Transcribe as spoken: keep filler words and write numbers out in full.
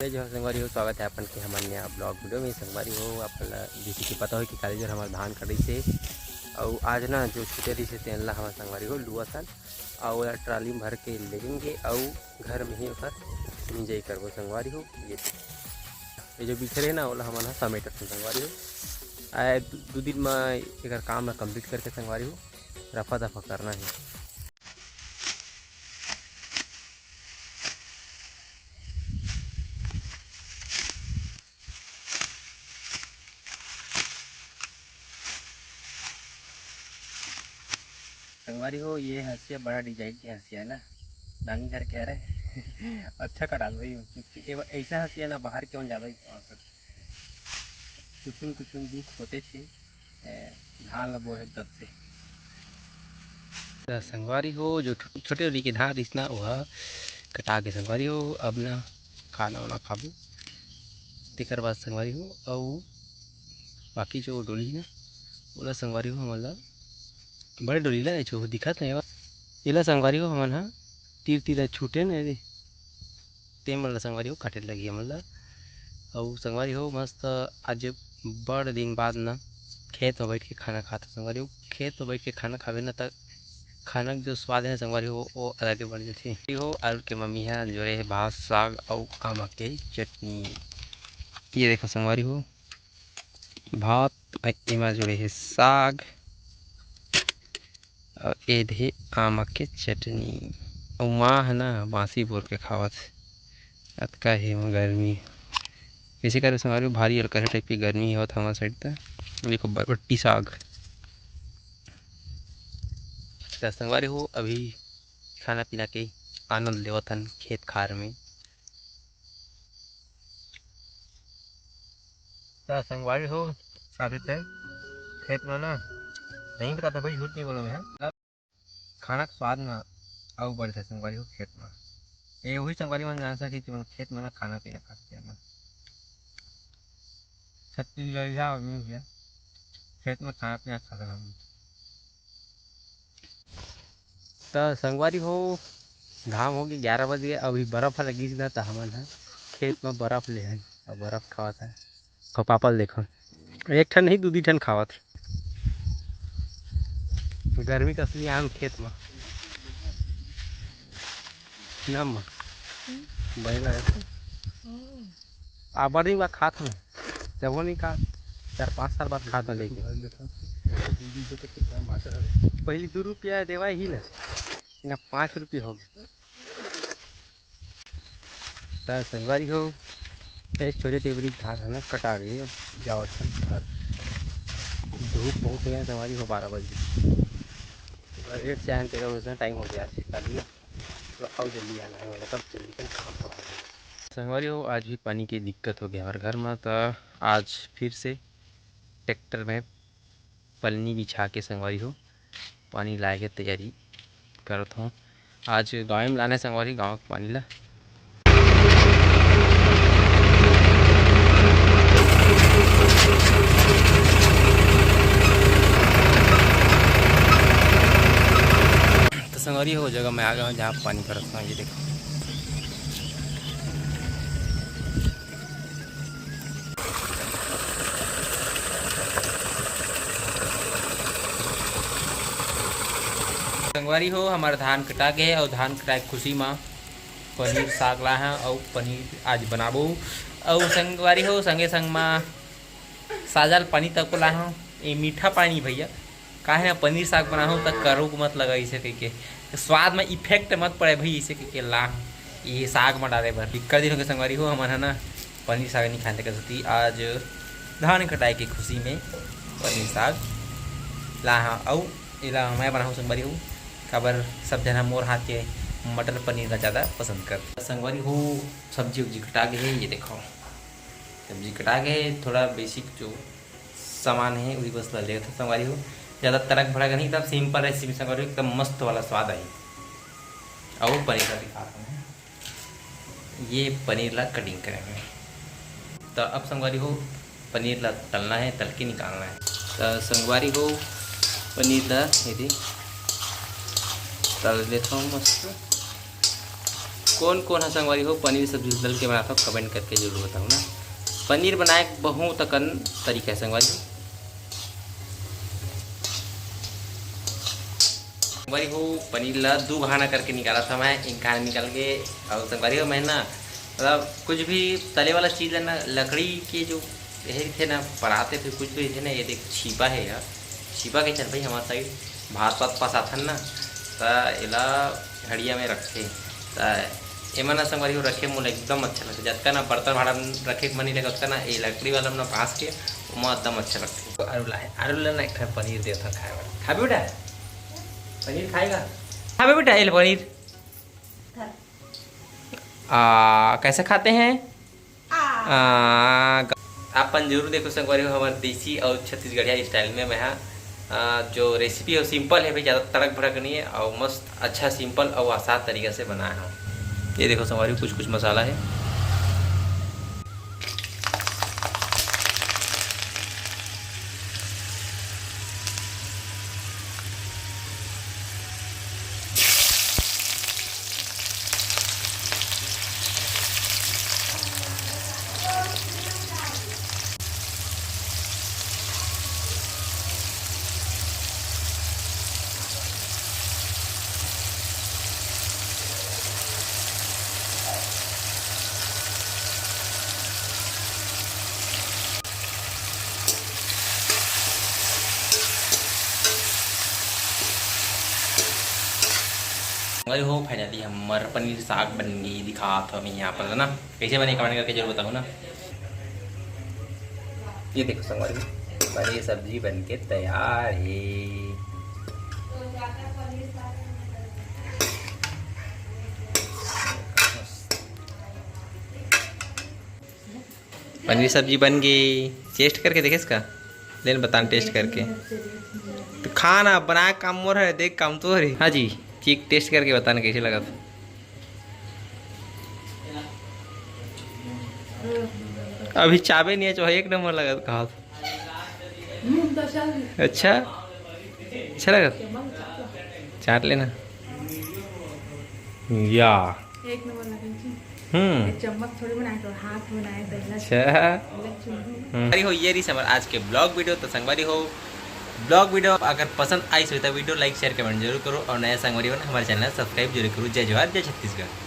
जय जोहार संगवारी हो, स्वागत है अपन के हमर नया ब्लॉग वीडियो में। संगवारी हो, आप ला जैसे कि पता हो कि काली जोर हमार धान कटाइस हे, अउ आज ना जो छूटे रहिस हे तेन ला हमर संगवारी हो लुवत हन, अउ ओला ट्राली में भर के लेगेंगे, अउ घर में ही ओकर मिंजाई करबो संगवारी हो। ये, ये जो बिखरे हे ना, ओला हमन ह समेटत हन संगवारी हो। आए दू, दू दिन में एकर काम ला कंप्लीट करके संगवारी हो, रफा दफा करना है। संगवारी हो, ये हंसिया बड़ा डिजाइन के हंसिया है ना, नानी घर के हरे। अच्छा कटाल भाई, क्योंकि ये ऐसा हंसिया ना बाहर क्यों ज्यादा ही पा सकते। कुसुम कुसुम बीज होते थे, ए, धान ला बोए तब से। त संगवारी हो, जो छो-, छोटे वाली के धान रिस ना, ओहा कटा के संगवारी हो, अब ना खाना वाना खाबो। तेकर बाद संगवारी हो, अउ बाकी जो डोली ना, ओला संगवारी हो, हमन ला बड़े डोली ला, जो दिखत नहीं, एला संगवारी हो, हमन ह तीर तीर छूटे न रे, ते मन ला संगवारी हो काटे लगी हमन ला। अउ संगवारी हो, मस्त आज बड़ दिन बाद ना खेत में बैठ के खाना खात हो संगवारी हो। खेत में बैठ के खाना खाबे ना, त खाना के जो स्वाद है संगवारी हो, वो अलग ही बन जाथे। हो, आलू के मम्मी है जोरे है भात, साग अउ आमा के चटनी। ये देखो संगवारी हो, भात अउ एमा जोरे है साग। अउ ए दे आमा के चटनी। अउ माँ ह ना बांसी बोर के खावत हे। अतका हे म गर्मी। इसे करे संगवारी हो, भारी अलकरहा टाइप के गर्मी होत हमर साइड त। देखो बरबट्टी साग। त संगवारी हो, अभी खाना पीना के आनंद लेवत हन खेत खार में। त संगवारी हो, अभी तक खेत में ना, नहीं बताता भाई, झूठ नहीं बोला मैं, खाना के स्वाद ना अउ बढ़ जाए संगवारी हो खेत में। ये वही संगवारी मन जान सके कि मन खेत में ना खाना पीना खाते हैं ना। छत्तीसगढ़िया आदमी भैया, खेत में खाना पीना खाता हम। त संगवारी हो, घाम हो गए, ग्यारह बज गए, अभी बर्फ ह लगिस ना, त हमन ह खेत में बर्फ ले हन अउ बर्फ खावत हन। अउ पापा ल देखो, एक ठन नहीं, दू दी ठन खावत हे। गर्मी का असली आम खेत में। ना माँ, बैला है। आबर नहीं बा खात हन, जब वो नहीं खा, चार पाँच साल बाद खात हन लेके। पहली दो रुपया देवा ही ना, ना पाँच रुपया हो गया। त संगवारी हो, ए छोटे टेबरी धान है ना कटा गई, जाओ अच्छा घर। धूप बहुत है संगवारी हो, बारह बजे। एक चाय तेरा उतना टाइम हो गया है, कर लिया। तो आओ जल्दी आना है, मतलब जल्दी कर काम करो। संगवारी हो, आज भी पानी की दिक्कत हो गया हमारे घर में, तो आज फिर से ट्रैक्टर में पलनी बिछा के संगवारी हो, पानी लाए के तैयारी करत हों। आज गाँव में लाने संगवारी, गाँव के पानी ला। तो संगवारी हो, जगह मैं आ गया हूँ, जहाँ पानी भरत हूँ, ये देखो। संगवारी हो, हमार धान कटा गए अउ धान कटाए के खुशी मा पनीर साग ला है अउ पनीर आज बनाबो। अउ संगवारी हो, संगे संग मा साजल पानी तक ला हूँ, ये मीठा पानी भैया, काहे ना पनीर साग बनाहूँ त करो मत लगा इसे कहिके, स्वाद में इफेक्ट मत पड़े भाई इसे कहिके ला ये साग में डाले बर। बिक्का दिन हो गए संगवारी हो, हमन है ना पनीर साग नहीं खाते कर सकती। आज धान कटाई के खुशी में पनीर साग ला हाँ, अउ एला मैं बनाहूँ संगवारी हो, काबर सब जना मोर हाथ के मटर पनीर ला ज़्यादा पसंद कर। संगवारी हो, सब्जी उब्जी कटा गए है, ये देखो सब्जी कटा गए, थोड़ा बेसिक जो सामान है वही बस ला लेवत हन संगवारी हो। ज़्यादा तड़क भड़क नहीं, एकदम सिंपल रेसिपी संगवारी हो, एकदम मस्त वाला स्वाद आई। अउ पनीर ला दिखा रहा हूँ, ये पनीर ला कटिंग करे हैं। तो अब संगवारी हो पनीर ला तलना है, तल के निकालना है। तो संगवारी हो पनीर ला यदि तल लेता हूँ मस्त। कौन कौन ह संगवारी हो पनीर सब्जी ल तल के बनाथव, कमेंट करके जरूर बताहू ना। पनीर बनाए के बहुत अकन तरीका हे संगवारी हो। संगवारी हो, पनीर ला दू घाना करके निकालत हंव मैं, एक घाना निकाल के। अउ संगवारी हो, मैं ना मतलब कुछ भी तले वाला चीज ला ना, लकड़ी के जो ये रहिथे ना, परात हे, फिर कुछ भी रहिथे ना, ये देख छीपा हे यार, छीपा के चल भाई, हमार साइड भात वात पसाथन ना, त एला हड़िया में रखथे। त एमा ना संगवारी हो रखे मोला एकदम अच्छा लगथे। जतका ना बर्तन भाड़ा में रखे के मन नहीं लगे, ओतका ना ये लकड़ी वाला में ना बांस के, ओमा एकदम अच्छा लगथे। आरू ला, आरू ला ना एक ठन पनीर देथन खाए बर। खाबे बेटा? पनीर खाएगा? खाबे बेटा, ये ले पनीर। आ, कैसे खाते हैं? आ, आप मन जरूर देखो संगवारी हो, हमर देसी अउ छत्तीसगढ़िया स्टाइल में मैं हा, आ, जो रेसिपी हो सिंपल हे भाई, ज़्यादा तड़क भड़क नहीं हे अउ मस्त अच्छा सिंपल अउ आसान तरीका से बनाए हंव। ये देखो संगवारी हो, कुछ कुछ मसाला हे। संगवारी हो, finally हमर पनीर साग बन गे, दिखात हव मैं यहाँ पर ना। कैसे बने, comment करके जरूर बताहू ना। ये देखो संगवारी, पनीर सब्जी बन के तैयार हे। पनीर सब्जी बन गे। Taste करके देखेस का? ले न, बता न taste करके। तो खा ना, बनाए काम मोर हे, देख काम तोर हे। हाँ जी, चीख, taste करके बता न कैसे लगथे। अभी चाबे नहीं हे, जो एक नंबर लगथे, कहा। हम्म, तो चल। अच्छा, अच्छा लगथे। चाट लेना। या। एक नंबर लगे जी। हम्म। ये चम्मच थोड़ी बनाए, तो हाथ बनाए पहला। अच्छा। पहला चुम्बन। हम्म। संगवारी हो, ये रहिस हमर आज के vlog video। तो संगवारी हो, vlog video अगर पसंद आइस होही तो video like, share, comment जरूर करो अउ नया संगवारी हो ना, हमर channel subscribe जरूर करो। जय जोहार, जय छत्तीसगढ़।